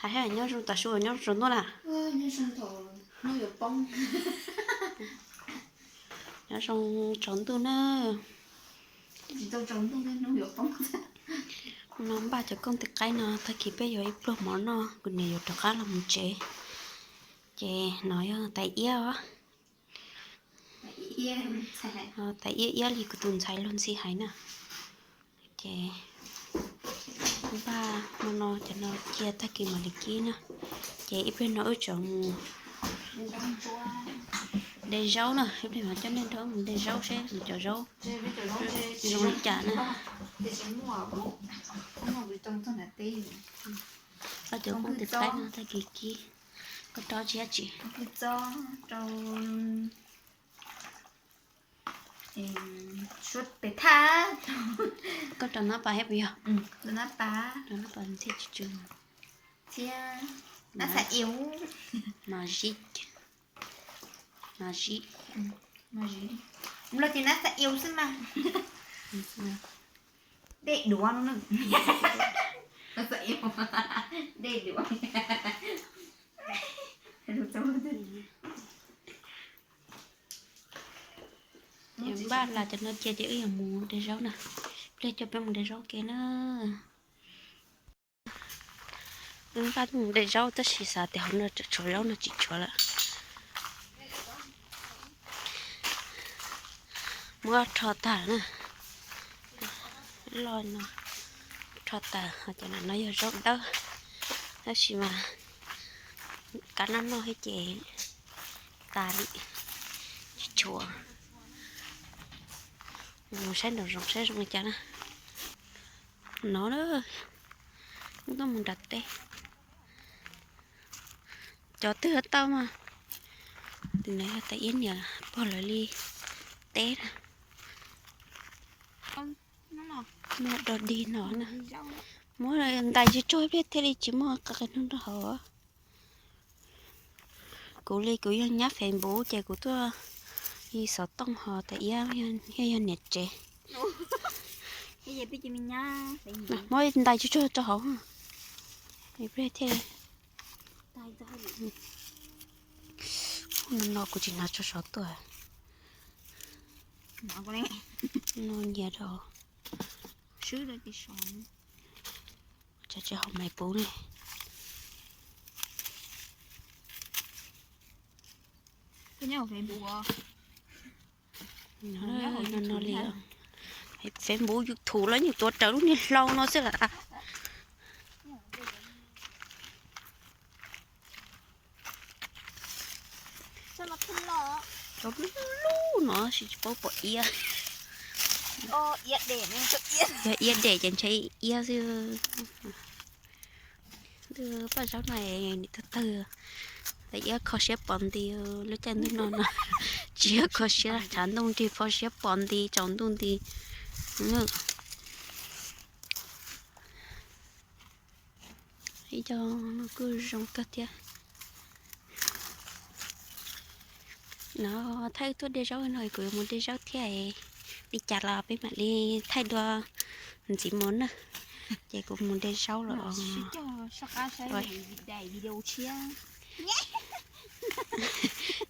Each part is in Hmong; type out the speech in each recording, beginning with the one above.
Hais nyob zoo tav su, nyob zoo tsaus ntuj na. Nyob zoo tsaus ntuj na. No npaj cov kooj tis qaib no, tag kis peb yuav ib pluag mov noj, kuv niam yuav rov qab los mus tsev. Ces no yog tais iab os. Tais iab iab li kuv tus ntxhais luag ntxhi hais na. Ces npaj hmo no cov no cia tag kis mam li kib na. Ces ib pliag no wb tseem mus de zaub na, ib pliag mam coj nej nrog wb mus de zaub seb mus cov zaub zoo li cas na. Npaj cov kooj tis qaib no tag kis kib. Koj rau tsis dab tsi? Suab tes thaj. Koj rau nab pas thiab puas yog? Rau nab pas thiab tsis tsw. Thiab nab xav iu. Mas zib. Mas zib. Mas zib. Nplog tias nab xav iu xwb mas. Dej duav no na. Nab xav iu. Dej duav. Npaj las cov no cia ces wb yuav mus de zaub na. Pliag coj peb mus de zaub ke na. Wb npaj mus de zaub tab sis xav tias hauv no tshuav zaub no tsis tshuav lawm. Muab rho tag na. Loj no rho tag, ho cov no yog zaub dawb, tab sis mas kav noj noj thiab ces tas li, tsis tshuav. Mus saib nraum zoov saib zoo li cas na. No na, wb tuaj mus nram teb. Cov twg tau mas, tus no yog tais iab niam pog lawv li teb na. Muab do dig no na. Muab ntais tsis tsuag ib pliag thiaj li tsis muaj qe qe nug rau hauv. Kuv li kuv yog nyab Facebook ces kuv tuaj xov tooj ho tais iab yog niam tsev. Muab ntais tsis tsuag rau hauv ib pliag thiaj li. No kuv tsis hnav tso sov tuaj. No nyias rau. Tsam tsis haum maiv pub ne. No li, Facebook YouTube los yeej tuav rawv lub niag hlau no xwb las. Cov lub lub no sis tsis paub pom iab. Yog iab dem ces ntshe iab xwb. Paj zaub no nim tawg tawg, tais iab kho siab pom nti, lub caij ntuj no no tsis yog kho siab, tshav ntuj nrig kho siab pom nti tsaus ntuj nti. Ib co no kuj zoo kawg thiab. No thaij tuaj de zaub no kuv yuav mus de zaub thiab, li cas los peb mam li thaij dua ntxiv mus na. Ces kuv mus de zaub lawm.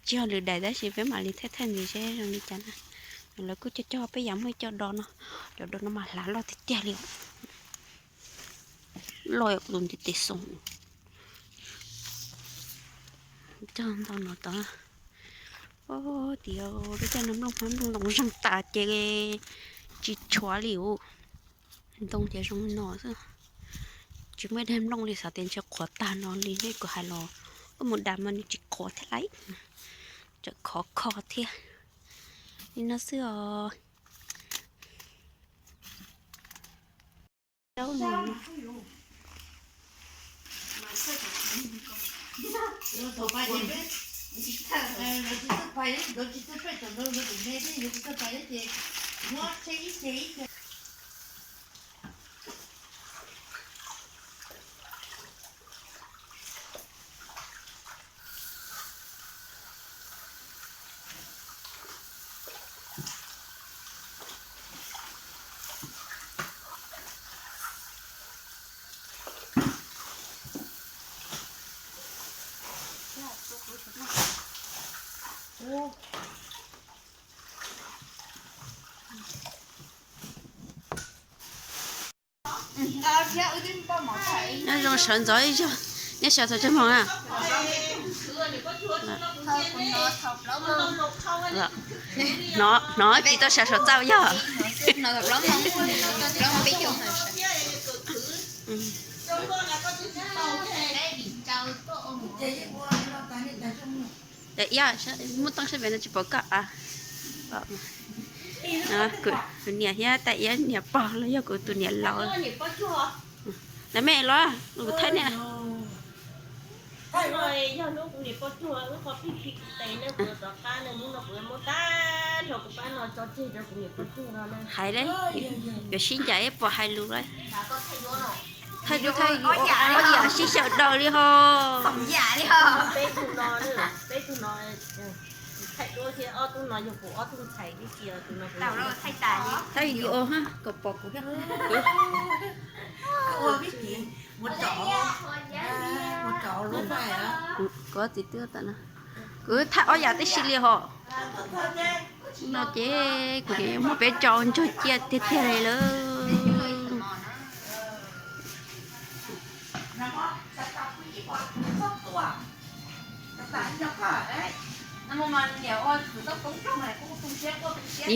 Tsis yog lwm daim tab sis peb mam li thaij thaij ntxiv seb zoo li cas na. Lawv kuj cog cog peb yav muaj ib co do no, cov do no mas hlav loj tiag tiag li. Loj tus ntiv tes xoo. Cog ntau no tod. Tias peb cog no nplooj hmab nplooj ntoos zeeg tas ces tsis tshuav li us. Ntoo ces zoo no xwb. Tsis muaj ib daig nplooj li, xav tias ntshe qhuav tag no li nej kuv hais los, koj mus dam mas nws tsis qhuav thiab lauj. Tseem khov kho thiab. Li no xwb os. Nyob zoo sawv ntxov ib zaug, neb sawv thaum tsawg moos na? Hnov tsis tau sawv saum txaj yog. Muab teeb sab pem no tsis pom koj. Kuv niam thiab tais iab niam pog los yog kuv tus niam laus. Nab me los kuv thaij niam. Hais le, yuav sib ncaim pom hais lus lawm. Thaij duab thaij ob yam sib xyaw daus li ho. Thaij video kom pom kuv thiab. Kuv txiv twb tam no, kuv thaij ob yam tib si li hos. No ces kuv niam yuav muab peb tso ntsuag ciaj tiag tiag li lawm.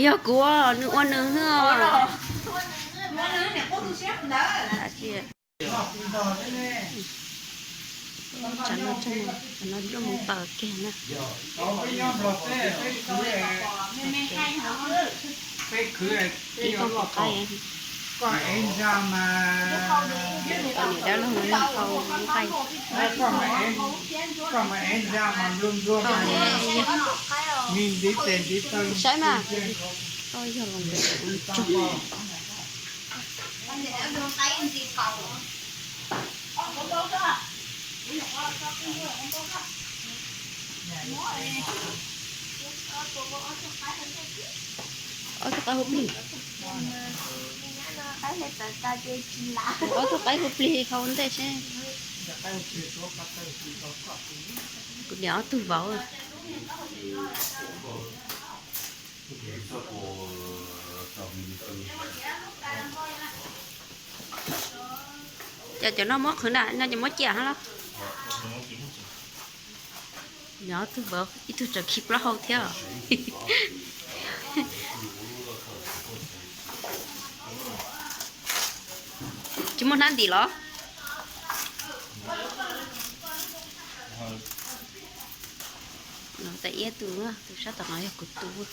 Yog kuv, nws ua nws xwb. Tsam no, tsam no tuaj mus tawm kiag na. Ib tug qaib, niam dab laug no hau nqaij. Saib mas, yog los ntawd ua tsaug. Ob tug qaib hu plig, ob tug qaib hu plig khau ntej seb. Kuv niam ob tug vauv. Ces cov no muab qhwv na, no ces muab ciam hab los? Nyob tug vauv ib tug tseem khi plaub hau thiab. Tsis muaj hnab ntim los? Tais iab tus, tus sab tom no yog kuv tus.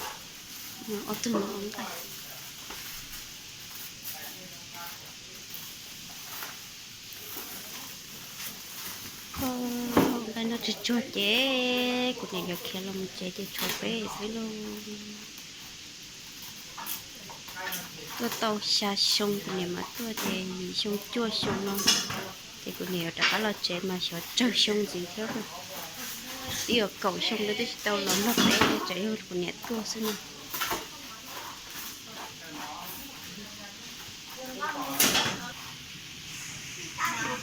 Ob tug no ua nqaij. Nqaij noj tsuag tsuag ces kuv niam yuav khiav los mus tsev ces tshuav peb xwb lauj. Tuaj tau xya xyoo kuv niam mas tuaj ces yim xyoo cuaj xyoo no, ces kuv niam yuav rov qab los tsev mas xyov tsawg xyoo ntxiv thiab. Twb yuav kaum xyoo lawm twb tsis tau los nrog peb, tsam yog kuv niam tuaj xwb no.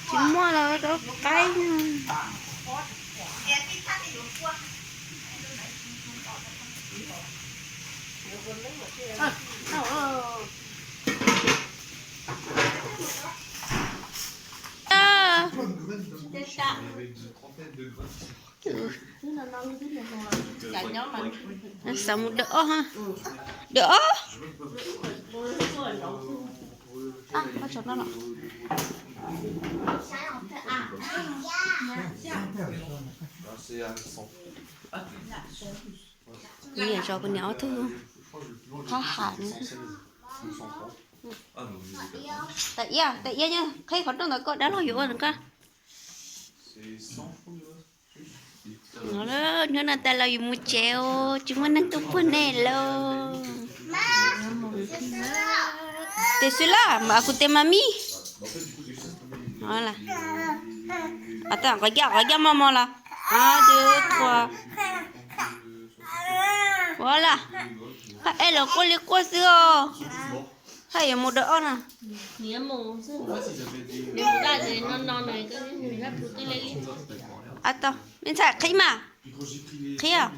Tsis muaj los rau qaib. Xav mus dawm ob, dawm ob. Kuv niam zov kuv niam ob tug qhab ham. Tais iab, tais iab, qhib qhov rooj ntawd koj dab laug yuav ua ntawm koj. Hnub no tas los yus mus tsev, tsis muaj neeg tuaj puag nej lauj. Tes xwb laj, mas kuv tes mas mij. Qhov coj, qhov coj mos mos los. Ua laj, qhab ej los quaj li quaj xwb os. Haj yuav mus dawm ob no. Ab tau, me ntxhais qhib mas, qhib.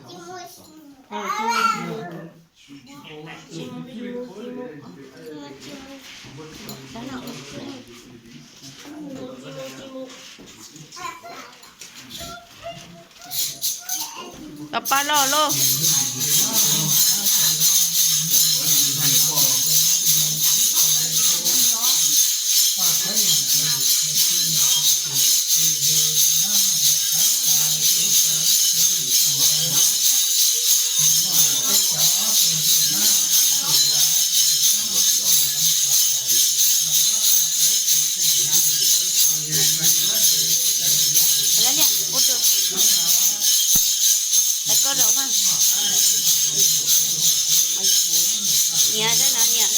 Tau pab loj lauj. Niam, niam.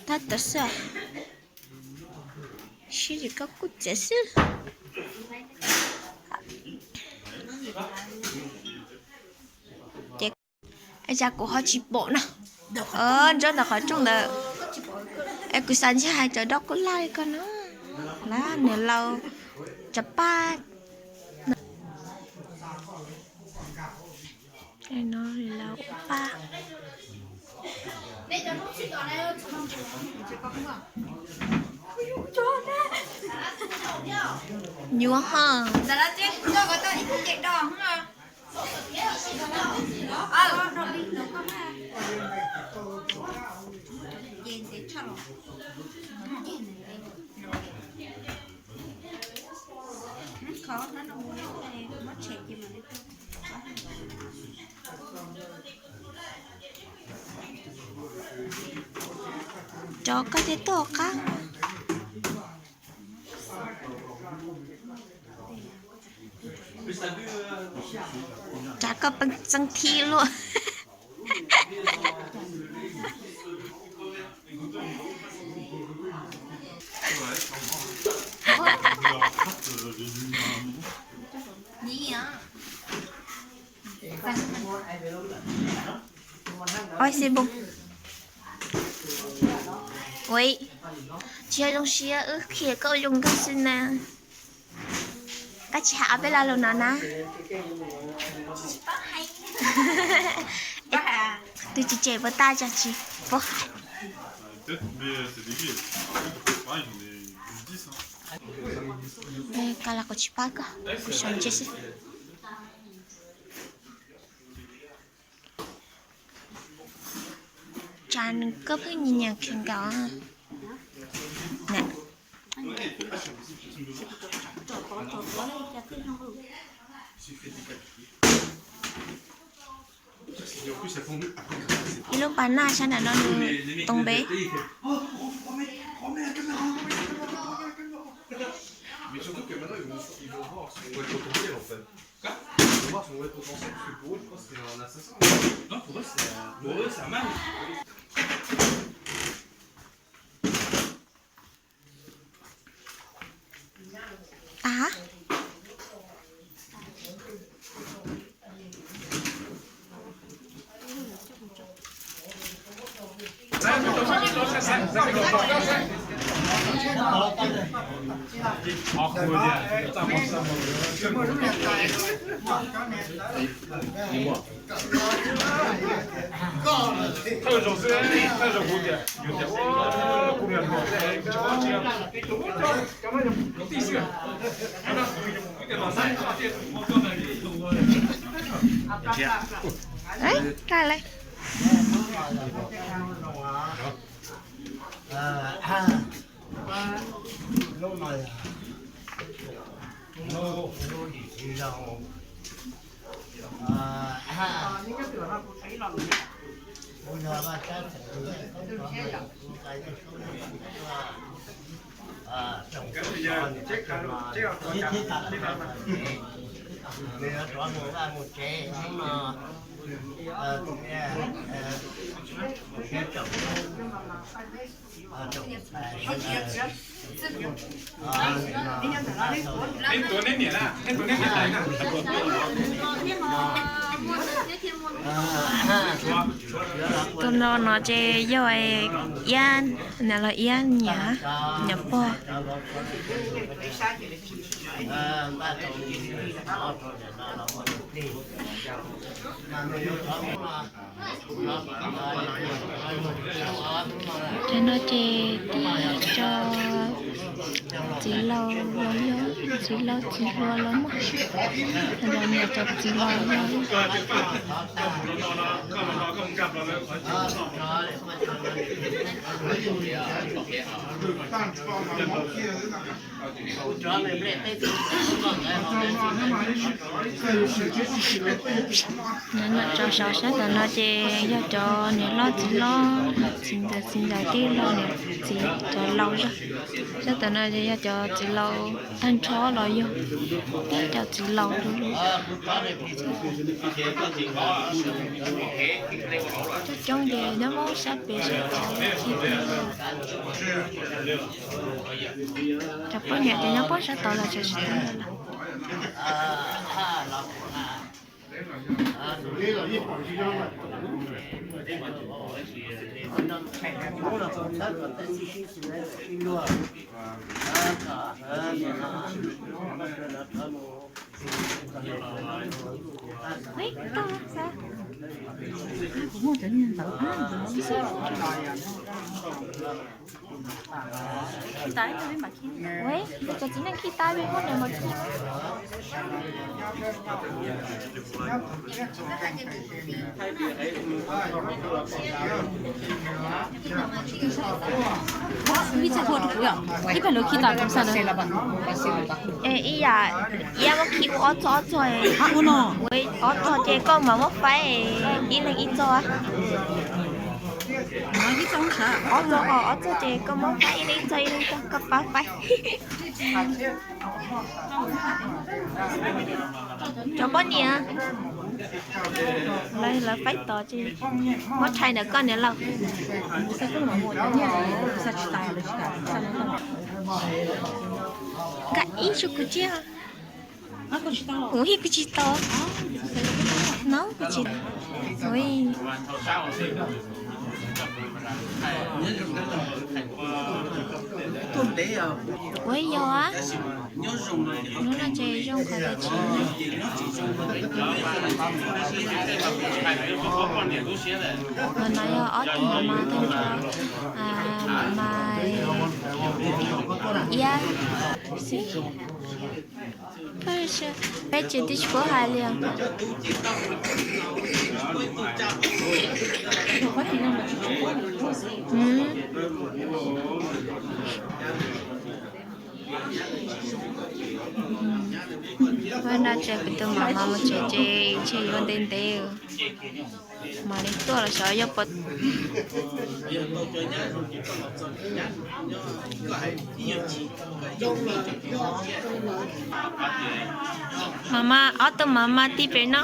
Tab tom xwb, sib zim koj kuj txiav xwb. Ces ua cas kuv ho tsis pom no. Nyob ntawm qhov rooj ntawd. Es kuv xav ntshe hais cov dob kuj laj li ko no. Lawm niam laus cov paj no, laus ua paj. Nyuaj ho. Rov koj thiaj tuaj qab. Rov koj pheej txeeb thib luaj. Ua xib bus. Ua, tsis yog zoo siab, wb qhia koj zoo nkauj xwb na. Koj tsis hais ob peb lo lus no na. Tus tsis tseg puas tag, tsis puas hais. Koj los kuv tsis pab koj, kuv sau ntses xwb. Tsam nws koj pheej nyiam nyiam kheev nkaus. Ib lub pas naj sab nram no nws toov npe. Tas. Nws yuav rov mus vaj mus tsev hnub no, Tus no no ces yog iab, nws los iab niam, niam pog. Cov no ces tij tso txiv laus los yog txiv laus txiv hluas los muaj, los niam cov txiv laus yog. Nyob rau saum sab tom no ces yog cov niam hlob txiv hlob, txiv ntxawm txiv ntxawm tij laug niam txiv cov laus zog. Sab tom no ces yog cov txiv laus tag nrho los yog tib cov txiv laus. Coob coob ces nyob muab sab pem sab tod. Cov poj niam ces nyob puag sab tod los tsis tau lawm. Ua, cov txiv neej khi tas peb muab niam mas khi. Ib txhia hu rau kuv yom, ib pab lawv khi tas kuv xav lawm. Ib yam, yam muab khi ua ob txoj ob txoj, ob txoj ces koj mam muab faib ib leeg ib txoj. Ob txoj, ob txoj ces koj muab faib ib leeg ib txoj, ib leeg ib txoj, koj pab faib. Cov poj niam, lawv faib tod ces muab thaij ntawm koj niam laus. Nkag ib tsuj kuv tsiaj. Kuv hij kuv tsis tau. No kuv tsis. Ua yog, hnub no ces zoo qhov tias tsis. Mas no yog ob tug mam mas tag nrho, mam mas iab xwb. Peb tsis, peb tsis tib tsis paub hais li. Ua no ces kuv tus mam mas mus tsev ces ntshe yuav ntev ntev. Mam li tuaj los xyov yog puas. Mam mas, ob tug mam mas tib pem no.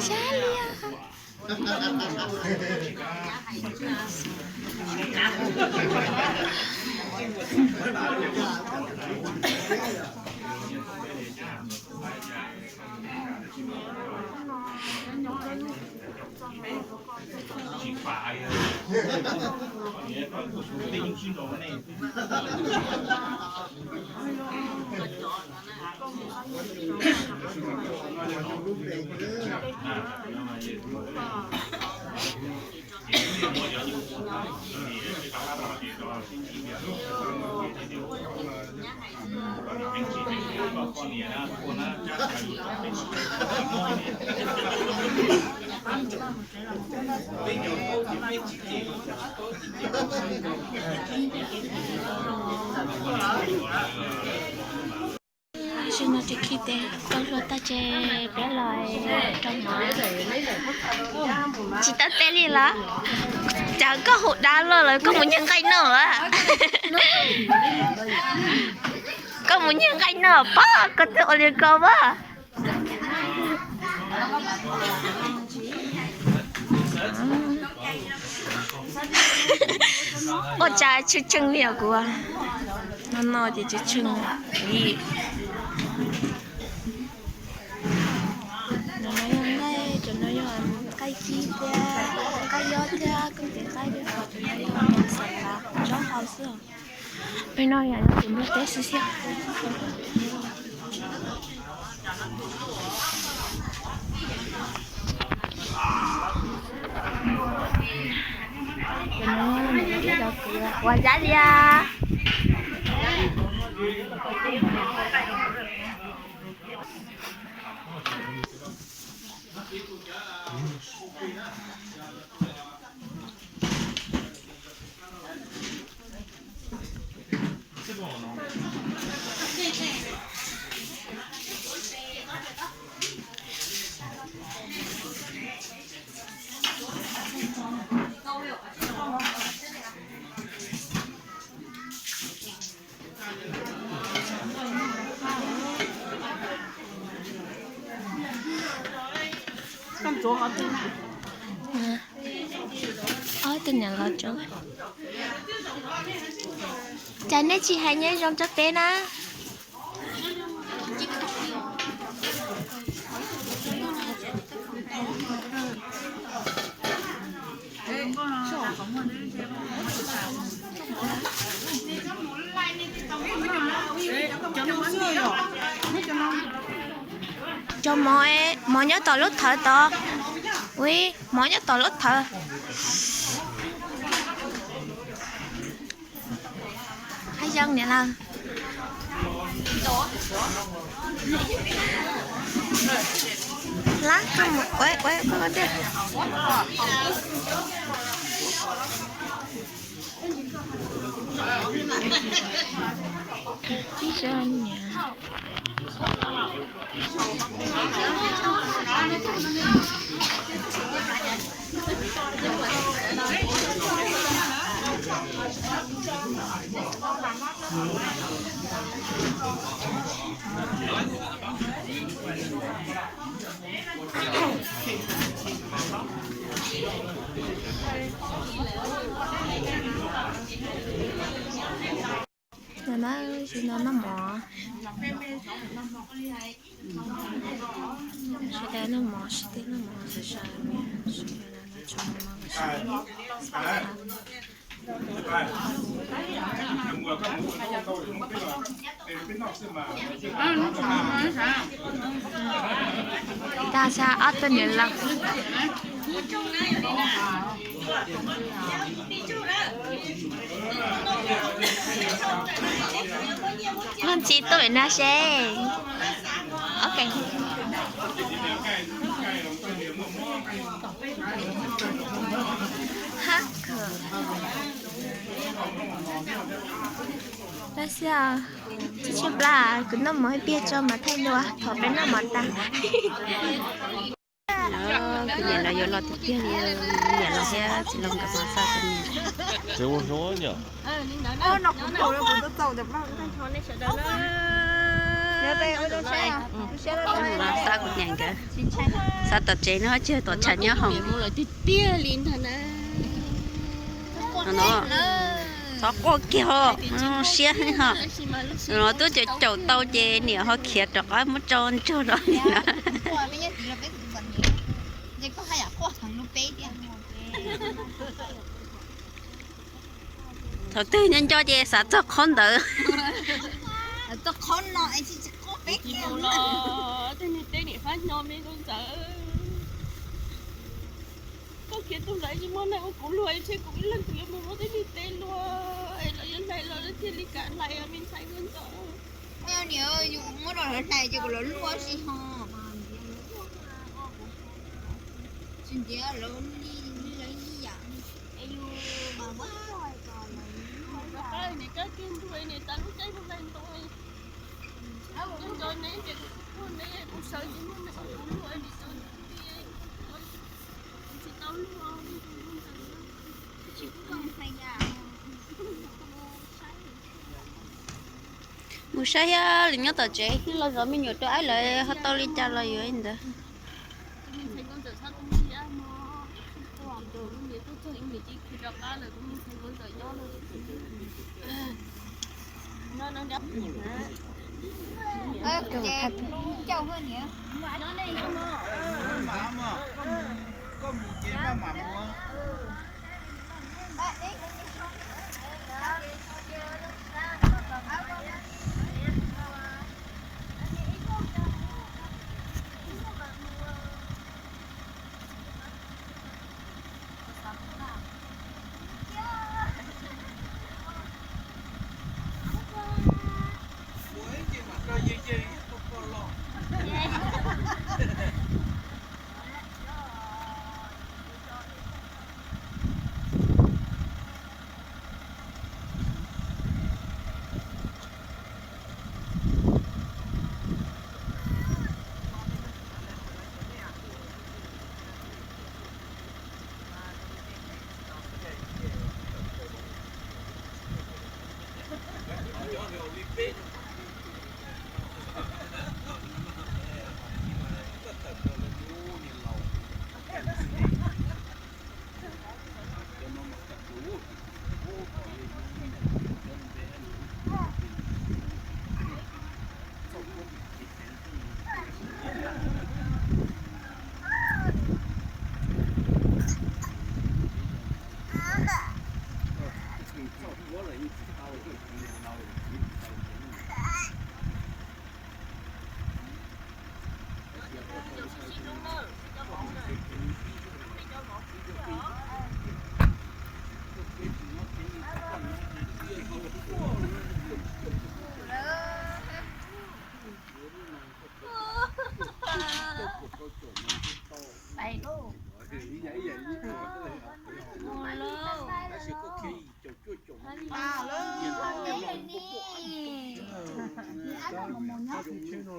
Sab lias. Tam sim no tsis khib tes, tau hluas tag ces peb los rau mov. Tsis tau teb li los? Cas koj hu dab luaj los koj mus nyiag nqaij noj a? Koj mus nyiag nqaij noj pob, koj twb ua li ko pob. Ua cas tsheej tsheej li os kuv. No no ces tsheej tsheej li. Cov no yog nqaij, cov no yog nqaij kib thiab nqaij yob thiab koj tis nqaij thiab, cov no yog xav tsob hau xwb. Peb no yog tus nplooj teb xwb xwb. Ua dab lias. Ob tug niam laus tso. Cas nej tsis hais nyob zoo rau peb na? Cov mov, mov nyob tom lub thawv tod. Ui, mov nyob tom lub thawv. Hab zoo niam laus. Lab koj mus ua ua koj tej. Ib zog niam. No na, no noj mov. Sawv daws noj mov, sawv daws noj mov, sawv daws noj mov. Tag sab ob tug niam laus. Koj tsis tuaj pem no seb. Ok. Hab kawg. Tab sis tsib tsib plab, kuv noj mov ib pliag tso mas thaij dua thaum peb noj mov tas. Kuv niam lawv yuav los tiag tiag li, niam lawv thiab txiv laus nkawd mas xa kuv niam. Tseem ua hnub nyob. Xav kuv niam nkawd, xav tom tsev no tsis tom tshav nyob hauv. Tiag tiag li ntag na. No, txhob quaj kiag ho, siab ho. No twb caum caum tau ces niam ho khiav rov qab muab tso ntsug rau niam na. Thaum twg nco nco ces xav txog qhov ntawd. Koj khiav tus ntawd tsis muaj neeg ua kuv luag, ntshe kuv ib leeg kuv yuav mus muab tej niag teb luag es lawv yuav hlais los lawv thiaj li kam hlais me ntxhais nkauj ntxawm. Niam, yus muab rau lawv hlais ces kom lawv luaj si ho. Tsis ntiav lawv li, lawv ib yam. Es yus mas muab rau hais kom lawv luaj. Niam kab kiag ntuag, niam tas lub caij mus hlais ntuag. Nco neb ces kuv kuj neb, kuv sawv tsis muaj neeg ua kuv luag li, tsis tau luag. Mus saib thiab, lwm nyob tom tsev los zov me nyuam rau aib lawv ho tau li cas los yuav li ntawd.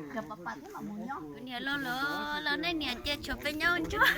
Koj mus ces maj mam mus. Kuv niam los los los nej niam cia tshuav peb nyob ntsuag.